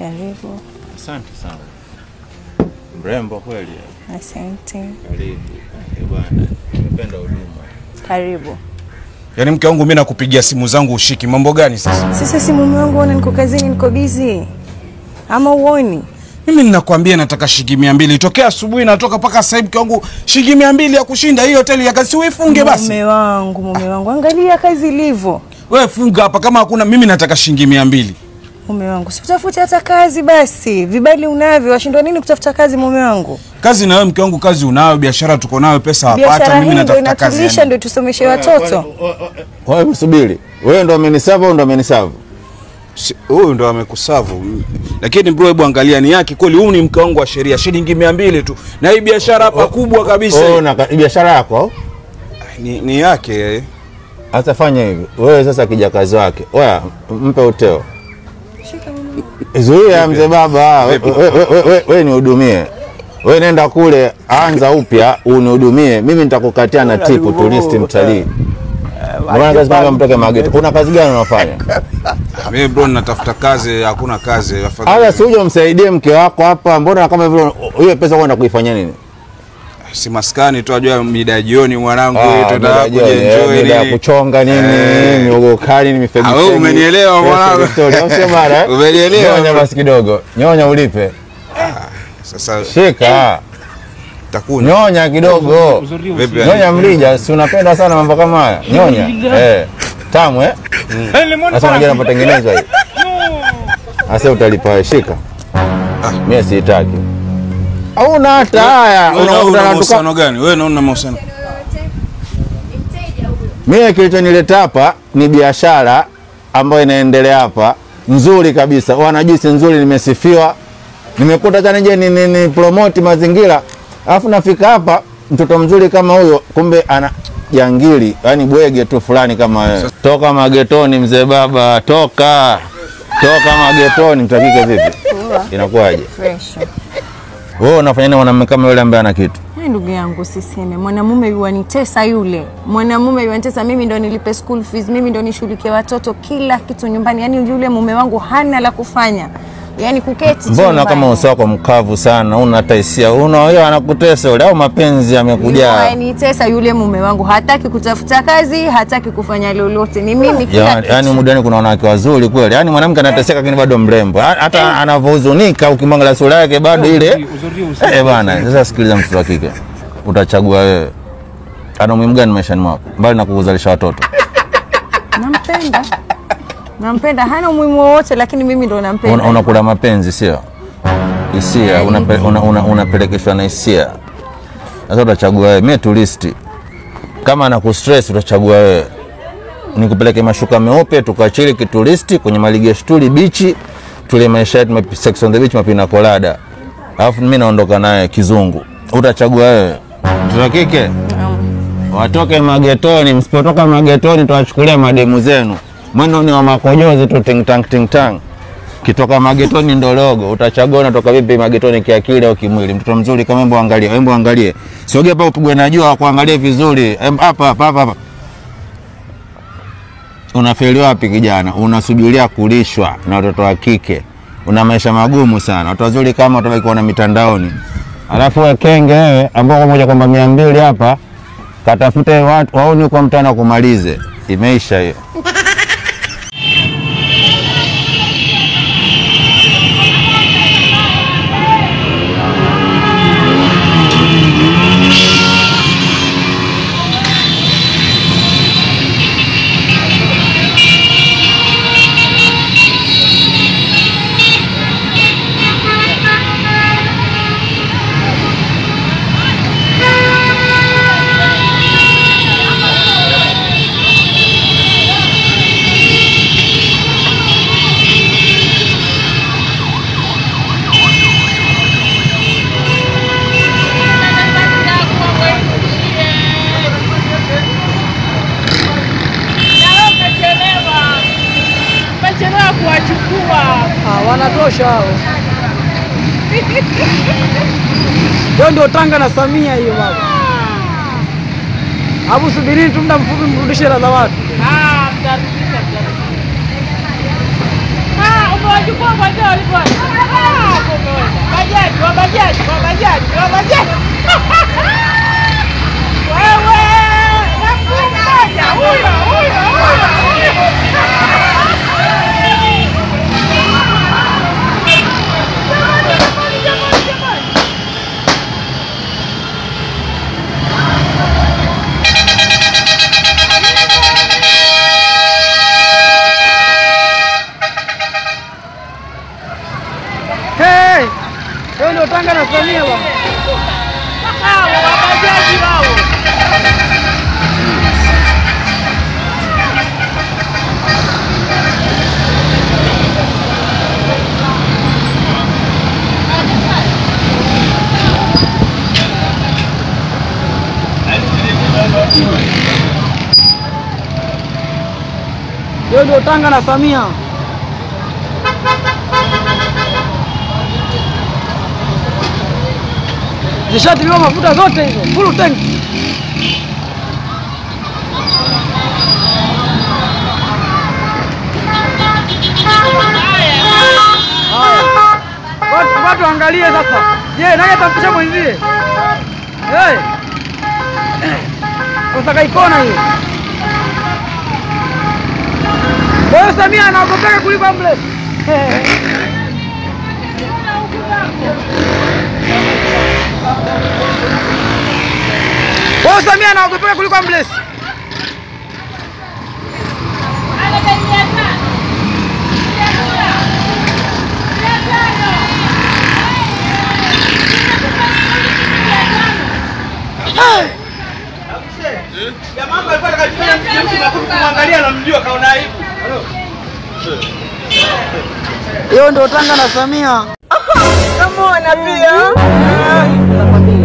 Karibu. Asante sana. Mrembo kweli. Asante. Karibu. Bwana, nimependa huduma. Karibu. Yaani mke wangu mimi nakupigia simu zangu ushiki. Mambo gani sasa? Sasa si mume wangu, ona niko kazini, niko busy. Ama uoni? Mimi ninakwambia nataka shilingi 200. Tokea asubuhi natoka mpaka sasa hivi mke wangu shilingi 200 ya kushinda hii hoteli ya kazi uifunge basi. Mume wangu, angalia kazi ilivyo. Wewe funga hapa kama hakuna, mimi nataka shilingi 200. Mume wangu, sikutafuta hata kazi basi. Vibali unavyo, washindwa nini kutafuta kazi mume wangu? Kazi na wewe mke wangu, kazi unayo, biashara tuko nayo, pesa hapata, mimi natafuta kazi. Biashara ndio tusomeshe watoto. Wewe msubiri. Wewe ndio amenisavu au ndio amenisavu? Huyu ndo amekusavu. Lakini bro, hebu angalia ni yake kweli, huyu ni mke wangu wa sheria, shilingi 200 tu. Na hii biashara hapa kubwa kabisa. Oh, na biashara yako? Ni yake. Hata fanya hivi. Wewe sasa kijakazi wake. Oya, mpe uteo. Zuia mzee baba, wewe nihudumie. Wewe nenda kule, anza upya unihudumie. Mimi nitakukatia na tipu tourist mtalii. Mbona kazi kama mtoke mageto? Kuna kazi gani unafanya? Mimi bro natafuta kazi, hakuna kazi. Haya, si uje umsaidie mke wako hapa. Mbona kama vile hiyo pesa kwenda kuifanyia nini? Si maskani tu, ajua mida jioni mwanangu, tutataka kuenjoy nini? Kuchonga nini? Miogo kali ni mifegi. Wewe umenielewa mwanangu. Sio mara. Umenielewa. Nyonya basi kidogo. Nyonya ulipe. Sasa shika. Takunya. Nyonya kidogo. Nyonya mrija, si unapenda sana mambo kama haya. Nyonya. Tamu eh? Sasa unajua inapotengenezwa hii. Sasa utalipa, shika. Mimi sitaki. Hauna hata haya. Unaona mahusiano gani? Wewe unaona mahusiano? Mimi kilichonileta hapa ni biashara ambayo inaendelea hapa, nzuri kabisa. Wanajuisi nzuri, nimesifiwa. Nimekuta tena nje ni promote mazingira. Alafu nafika hapa mtoto mzuri kama huyo, kumbe ana jangili, yani bwege tu fulani kama wewe. Toka magetoni mzee baba, toka. Toka magetoni, mtakike vipi? Inakuwaje? Fresh. Wewe unafanya nini mwanamume kama yule ambaye ana kitu? Ndugu yangu siseme, mwanamume yuanitesa yule. Mwanamume yuanitesa, mimi ndo nilipe school fees, mimi ndo nishughulikie watoto, kila kitu nyumbani. Yaani yule mume wangu hana la kufanya. Yaani kuketi tu. Mbona kama uso wako mkavu sana, una hata hisia. Una yeye anakutesa yule au mapenzi yamekujaa? Anitesa yule mume wangu, hataki kutafuta kazi, hataki kufanya lolote. Ni mimi kila kitu. Yaani mudani kuna wanawake wazuri kweli. Yaani mwanamke anateseka lakini bado mrembo. Hata anavohuzunika ukimwangalia sura yake bado ile. Bana, sasa sikiliza mtoto wa kike. Utachagua wewe. Ana umuhimu gani maishani mwako? Mbali na kukuzalisha watoto. Nampenda. Nampenda, hana umuhimu wowote lakini mimi ndo nampenda. Unakula mapenzi sio? Hisia, unapelekeshwa na hisia. Sasa utachagua wewe. Mimi tourist. Kama anakustress utachagua wewe. Nikupeleke mashuka meupe tukachili kituristi kwenye maligeshtuli bichi, tule maisha yetu sex on the beach, mapina colada. Alafu mimi naondoka naye kizungu. Utachagua wewe. Mtoto kike? Watoke magetoni, msipotoka magetoni tutawachukulia mademu zenu. Mwendo ni wa makojozi tu, ting tang ting tang. Kitoka magetoni ndo logo. Utachagua unatoka vipi magetoni, kiakili au kimwili? Mtoto mzuri kama hebu angalie, hebu angalie. Sogea hapa upigwe na jua kuangalie vizuri. Hapa hapa hapa. Unafeli wapi kijana? Unasubiria kulishwa na watoto wa kike. Una maisha magumu sana. Watu wazuri kama utabaki kuona mitandaoni. Alafu wewe kenge wewe ambao moja kwamba 200 hapa, katafute watu waone kwa mtano kumalize. Imeisha hiyo. Wanatosha hao. Hiyo ndio Tanga na Samia hiyo baba. Hapo subirini tu muda mfupi mrudishe hela za watu. Mtarudisha. Umewachukua kwa walipo. Bajaji, wabajaji, wabajaji, wabajaji. Wewe, nakumbuka huyo, huyo, huyo. Hey, wewe ndio Tanga na Samia bwana. Hao wabajaji wao. Wewe ndio Tanga na Samia. Zishatiliwa mafuta zote hizo, full tank. Haya. Watu angalie sasa. Je, nani atampisha mwenzie? Hey. Kosa ikona hiyo. Kwa hiyo Samia anaogopeka kuliko ambulance. Kwa Samia anaogopeka kuliko ambulance. Jamaa alikuwa anataka mtu kumwangalia anamjua kaona aibu. Hiyo ndio Tanga na Samia. Kama pia. Nakwambia.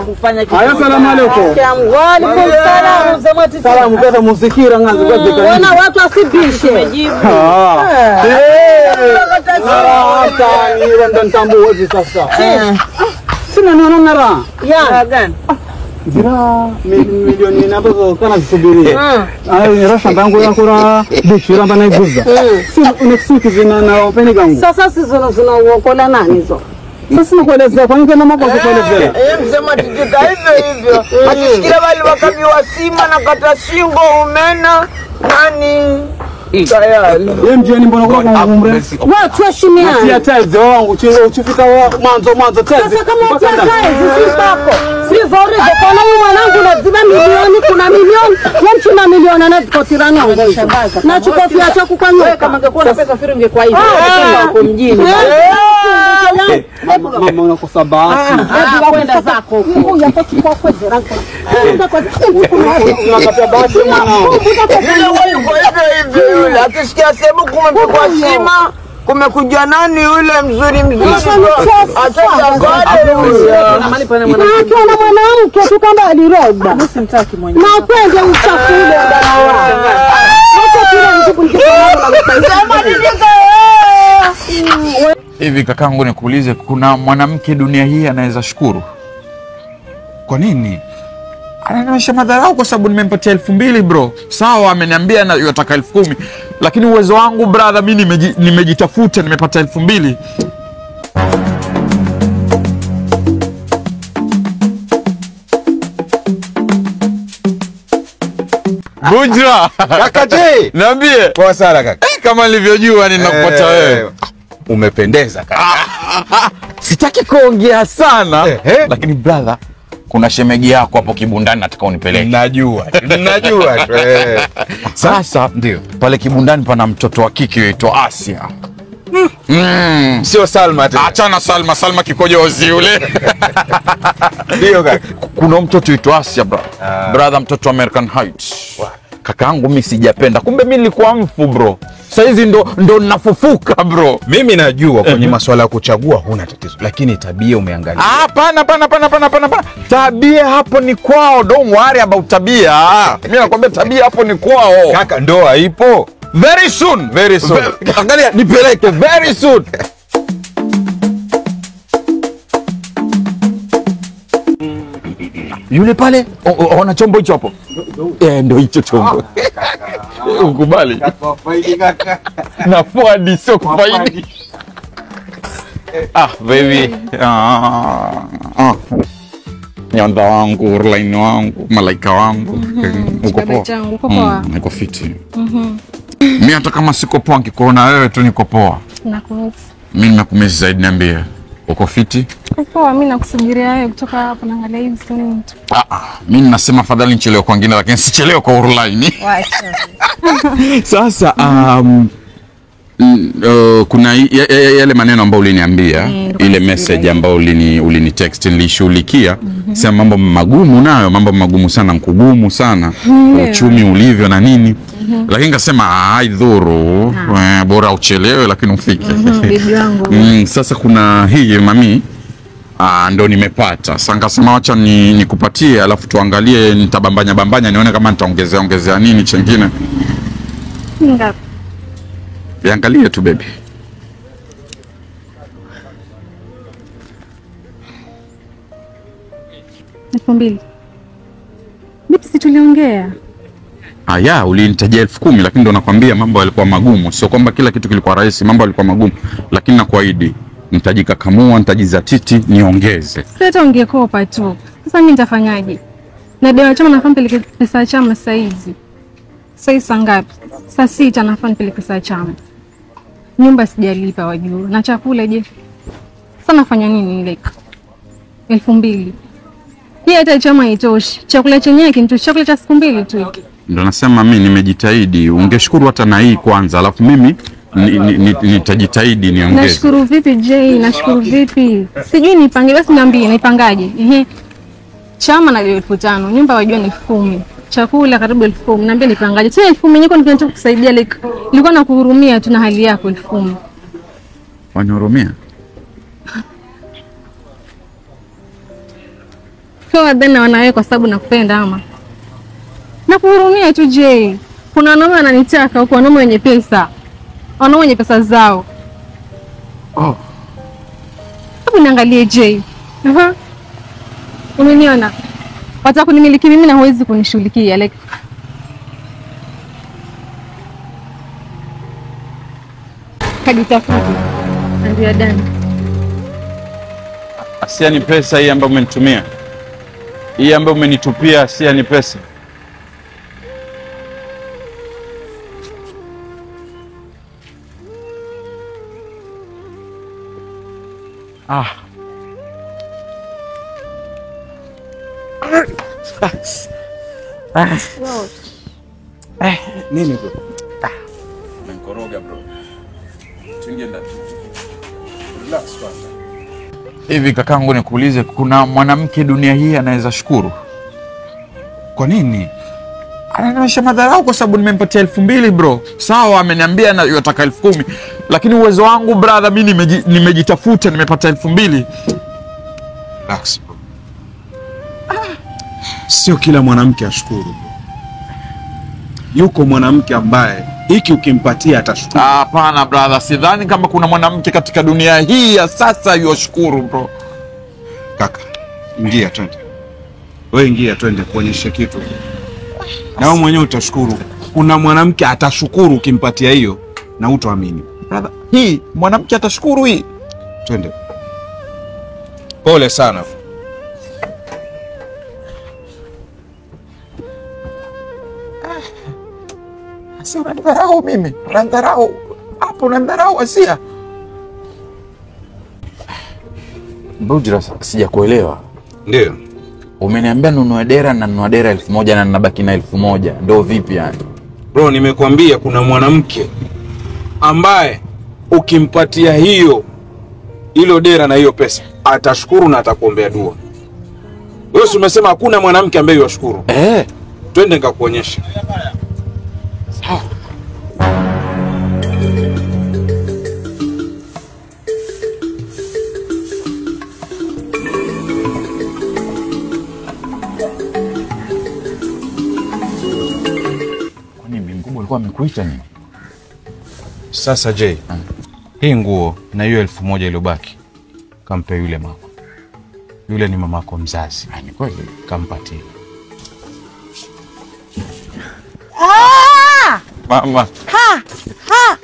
Kufanya kitu. Ayo salamu alaykum. Wa alaykum salaam. Salamu kwa muzikira nganzi kwa zika. Wana watu asibishe. Hata ni ndo ntambu sasa. Sina neno nara. Ya. Gani? Zira milioni nabazo kana zisubiri. Ayo rasha ndangu yakura bishira bana iguza. Si next week zina na open gangu. Sasa sizo zina uokola nani hizo? Sasa nakuelezea kwa nini na mambo kukuelezea. Msema tijita hivyo hivyo. Akisikia wale wakabiwa sima na kata shingo umena nani? Tayari. Yeye mjeni mbona kwa umre? Wewe tuheshimiane. Tia taizi wangu uchifika mwanzo taizi. Sasa kama tia taizi si pako. Si zori kwa nani mwanangu naziba milioni kuna milioni, wewe mchuna milioni anazikotirana ngo. Na chukofia chako kwa nyoka. Wewe kama ungekuwa na pesa firi ungekuwa hivi. Huko mjini. Mama unakosa bahati. Kwenda zako huko. Mungu yapochukua kwa zera. Unakata bahati mwanao. Yule yuko hivyo hivyo yule. Akisikia sehemu kumepigwa sima, kumekuja nani yule mzuri mzuri. Acha yule. Na mwanamke tu kama aliroba. Mimi simtaki mwenyewe. Na kwenda uchafu ule dawa. Acha kile mjibu nikisema. Hivi kakangu nikuulize, kuna mwanamke dunia hii anaweza shukuru? Kwa nini? Ananionyesha madharau kwa sababu nimempatia 2000 bro. Sawa ameniambia na yataka 10,000, lakini uwezo wangu brother mimi nimejitafuta nimepata 2000. Bujra. Kaka J. Niambie. Poa sana kaka. Kama nilivyojua ninakupata wewe. Umependeza kaka. Sitaki kuongea sana, lakini brother kuna shemegi yako hapo kibundani nataka unipeleke. Najua. Najua. Sasa ndio pale kibundani pana mtoto wa kike yuitwa Asia. Sio Salma tena. Achana Salma, Salma kikojozi yule. Ndio kaka. Kuna mtoto yuitwa Asia bro. Brother mtoto American Heights. Kakaangu mimi sijapenda. Kumbe mimi nilikuwa mfu bro. Sasa hizi ndo nafufuka bro. Mimi najua kwenye masuala ya kuchagua huna tatizo, lakini tabia umeangalia. Hapana hapana hapana hapana hapana. Tabia hapo ni kwao. Don't worry about tabia. Mimi nakwambia tabia hapo ni kwao. Kaka ndoa ipo. Very soon. Very soon. Angalia nipeleke very soon. Yule pale ona chombo hicho hapo. Ndio hicho chombo. Ukubali. Faidi kaka. Na fuadi sio kufaidi. Ah, baby. Nyonda wangu, Urlaini wangu, malaika wangu. Uko poa? Uko poa? Niko fiti. Mimi hata kama siko poa nikikuona wewe tu niko poa. Nakumisi. Mimi nakumisi zaidi, niambie. Uko fiti? Uko poa, mimi nakusubiria wewe kutoka hapo naangalia hivi simu tu. Mimi nasema afadhali nichelewe kwa wengine lakini sichelewe kwa Urlaini. Wacha. Sasa kuna yale maneno ambayo uliniambia, ile message ambayo ulini text nilishughulikia. Sema mambo magumu nayo, mambo magumu sana, mkugumu sana, uchumi ulivyo na nini. Lakini nikasema haidhuru, bora uchelewe lakini ufike. Bibi wangu. Sasa kuna hii mami ndo nimepata. Sasa nikasema acha nikupatie alafu tuangalie, nitabambanya bambanya nione kama nitaongezea ongezea nini chengine. Ngapi? Angalia tu baby. $2,000. Bibi si tuliongea? Aya, ulinitajia 10,000 lakini ndo nakwambia mambo yalikuwa magumu. Sio kwamba kila kitu kilikuwa rahisi, mambo yalikuwa magumu. Lakini nakuahidi nitajikakamua, nitajizatiti niongeze. Sasa ungekopa tu. Sasa mimi nitafanyaje? Na deni chama nafaa nipeleke pesa chama sasa hizi. Sasa saa ngapi? Saa 6 nafaa nipeleke pesa chama. Nyumba sijalipa wajua. Na chakula je? Sasa nafanya nini like? 2,000. Hii hata chama haitoshi. Chakula chenyewe kinitoshi. Chakula cha siku 2 tu. Ndio nasema mimi nimejitahidi. Ungeshukuru hata na hii kwanza, alafu mimi nitajitahidi niongeze. Nashukuru vipi Jay? Nashukuru vipi? Sijui nipange, basi niambie nipangaje? Ehe. Chama na 5,000, nyumba wajua ni 10,000. Chakula karibu 10,000. Niambie nipangaje? Tena 10,000 niko nikinataka kusaidia like nilikuwa nakuhurumia tu na hali yako 10,000. Wanihurumia? Kwa dena wanawe kwa sababu nakupenda ama? Nakuhurumia tu Jay. Kuna wanaume wananitaka huko, wanaume wenye pesa. Wanaume wenye pesa zao. Oh. Hebu niangalie Jay. Umeniona? Wataka kunimiliki mimi na huwezi kunishughulikia like. Kajitafute. Ndio dani. Asia ni pesa hii ambayo umenitumia. Hii ambayo umenitupia Asia ni pesa. Nini bro? Umenikoroga bro. Tuingie ndani. Relax kwanza. Hivi kakangu nikuulize, kuna mwanamke dunia hii anaweza shukuru? Kwa nini? Ananionyesha madharau kwa sababu nimempatia 2,000 bro. Sawa ameniambia na yataka 10,000, lakini uwezo wangu brother mimi nimejitafuta nimepata 2,000. Relax bro. Sio kila mwanamke ashukuru. Yuko mwanamke ambaye hiki ukimpatia atashukuru. Hapana brother, sidhani kama kuna mwanamke katika dunia hii ya sasa yoshukuru bro. Kaka, ingia twende. Wewe ingia twende kuonyesha kitu. Na wewe mwenyewe utashukuru. Kuna mwanamke atashukuru ukimpatia hiyo na hutoamini. Brother, hii mwanamke atashukuru hii. Twende. Pole sana. Asia unanidharau mimi. Unanidharau. Hapo unanidharau Asia. Bujra, sijakuelewa. Ndio. Umeniambia nunua dera na nunua dera 1,000 na ninabaki na 1,000. Ndio vipi yani? Bro, nimekuambia kuna mwanamke ambaye ukimpatia hiyo hilo dera na hiyo pesa atashukuru na atakuombea dua. Wewe umesema hakuna mwanamke ambaye yashukuru. Eh. Twende nikakuonyesha. Sawa. Kwani mimi mkubwa alikuwa amekuita nini? Sasa Jay, hii nguo na hiyo 1,000 iliyobaki kampe yule mama. Yule ni mamako mzazi. Ni kweli. Kampatie. Mama. Ha! Ha!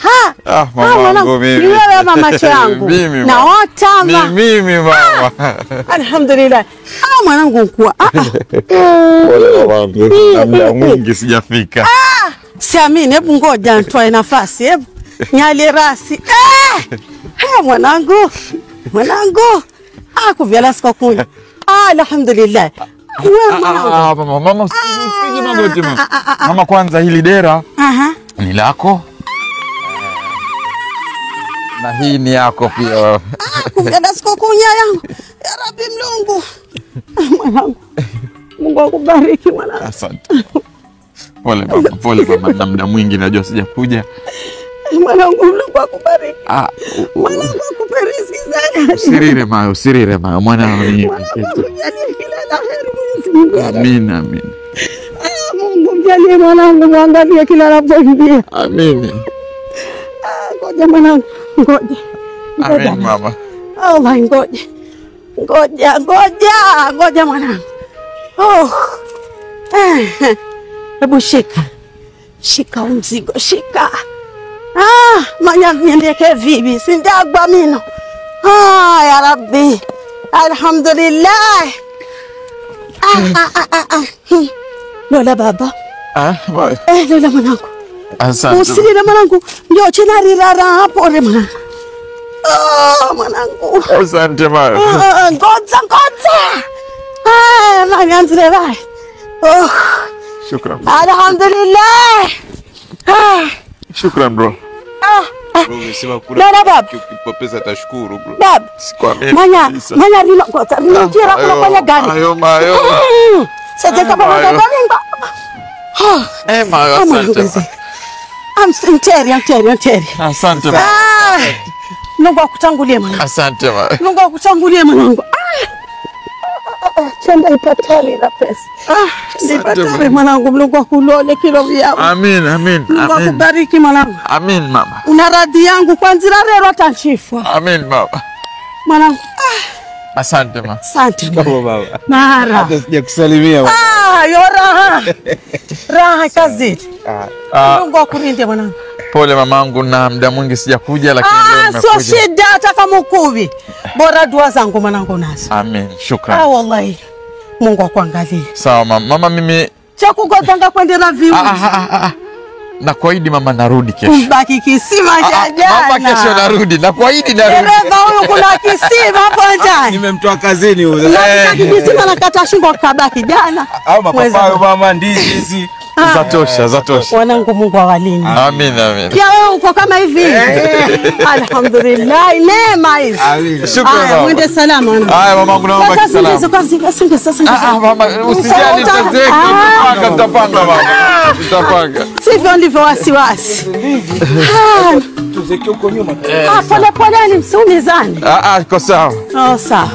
Ha! Ah, mamangu mimi. Ni wewe ama macho yangu? Naota ama. Ni mimi mama. Alhamdulillah. Ah, mwanangu ukua. Ah. Pole mamangu. Muda mwingi sijafika. Ah, siamini, hebu ngoja nitoe nafasi, hebu nyale rasi. Eh! Eh, mwanangu. Mwanangu. Ah, kuvyala sikokunya. Ah, alhamdulillah. Wewe mwanangu. Ah, mama, mama usipige magoti mama. Mama, kwanza hili dera ni lako. Na hii ni yako pia. Ah, kuvyala sikokunya yangu. Ya Rabbi Mlungu. Mwanangu. Mungu akubariki mwanangu. Asante. Pole mama, pole mama, na muda mwingi najua sijakuja. Mwanangu, Mungu akubariki. Ah, mwanangu akupe riziki sana. Usirire mayo, usirire mayo mwanangu mimi. Mwanangu akujalie kila la heri Mwenyezi Mungu. Amin, amin. Ah, Mungu mjalie mwanangu, muangalie kila anapoingia. Amin. Ah, ngoja mwanangu, ngoja. Amin mama. Allah, ngoja. Ngoja, ngoja, ngoja mwanangu. Oh. Hebu shika. Shika mzigo, shika. Ah, manya niendeke vipi? Sindagwa mino. Ah, ya Rabbi. Alhamdulillah. Ah, ah, ah, ah. Lola baba. Ah, bye. Eh, Lola mwanangu. Asante. Usilile mwanangu. Ndio chena rirara hapo ole mwanangu. Ah, mwanangu. Asante mama. Ah, ngoja, ngoja. Ah, manya nzire bye. Oh. Shukran. Alhamdulillah. Ah. Shukran bro. Ah. Bro, umesema kula. Lola baba. Ukipa pesa atashukuru bro. Bab. Sikwamini. Manya, manya rino ngoja. Rino jira kula kwenye gari. Ayo mayo. Sasa kama gari. Ah. Eh, mayo asante. I'm mteri, mteri, mteri. Asante mama. Ah. Mungu akutangulie mwanangu. Asante mama. Mungu akutangulie mwanangu. Ah. Chenda ipatari na pesa. Ah, chenda ipatari mwanangu, Mungu akulole kilo vyao. Amin, amin. Mungu akubariki mwanangu. Amin mama. Una radhi yangu kwanza leo atanchifwa. Amin mama. Mwanangu. Ah. Asante mama. Asante baba. Mara. Hata sijakusalimia baba. Ah, yo raha. Raha kazi. Ah. Mungu akulinde mwanangu. Pole mamangu, na muda mwingi sijakuja lakini leo nimekuja. Ah, sio shida hata kama ukuvi. Bora dua zangu mwanangu nazo. Amin, shukran. Ah, wallahi. Mungu akuangalie. Sawa mama. Mama mimi cha kugotanga kwendera viu. Nakuahidi mama narudi kesho. Mbaki kisima cha jana. Mama kesho narudi. Nakuahidi narudi. Dereva huyu kuna kisima hapo ndani. Nimemtoa kazini huyu. Nataka kisima nakata shingo kabaki jana. Au mapapayo mama, ndizi hizi. Zatosha, zatosha. Wanangu Mungu awalinde. Amin, amin. Pia wewe uko kama hivi. Alhamdulillah, neema hizi. Amin. Shukrani mama. Mwende salama mwanangu. Haya mamangu, naomba kisalama. Sasa Ah, mama usijali, nitazeeka, nitapanga mama. Nitapanga. Sivyo ndivyo wasiwasi. Tuzeke huko nyuma. Ah, pole pole ni msiumizane. Ah, iko sawa. Oh, sawa.